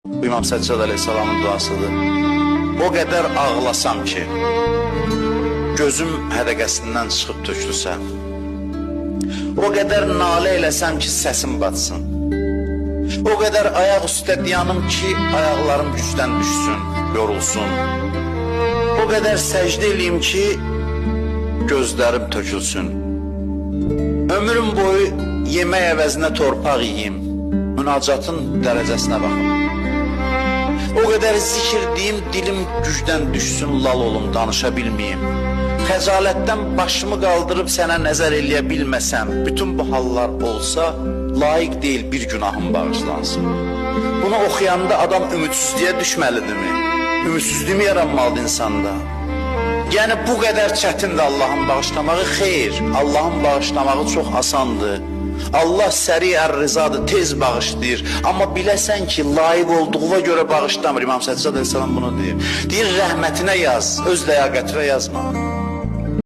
Bu İmam Səccad əleyhissalamın duasıdır. O qədər ağlasam ki, gözüm hədəqəsindən çıxıb tökülsə, o qədər nalə eləsəm ki, səsim batsın, o qədər ayaq üstə dayanım ki, ayaqlarım gücdən düşsün, yorulsun, o qədər səcdə eləyim ki, gözlərim tökülsün, ömrüm boyu yemək əvəzinə torpaq yeyim, münacatın dərəcəsinə baxın. O qədər zikir deyim, dilim gücdən düşsün, lal olum, danışa bilməyim. Xəcalətdən başımı qaldırıb sənə nəzər eləyə bilməsəm, bütün bu hallar olsa, layiq deyil bir günahım bağışlansın. Bunu oxuyanda adam ümidsizliyə düşməlidirmi? Ümidsizliyi mi yaranmalıdır insanda? Yəni bu qədər çətindir Allahın bağışlamağı? Xeyr, Allahın bağışlamağı çox asandır. Allah səri ər-rızadır, tez bağışlayır. Amma biləsən ki, layiq olduğuna görə bağışlamır. İmam Səccad əleyhissalam bunu deyir. Deyir, rəhmətinə yaz, öz ləyaqətinə yazma.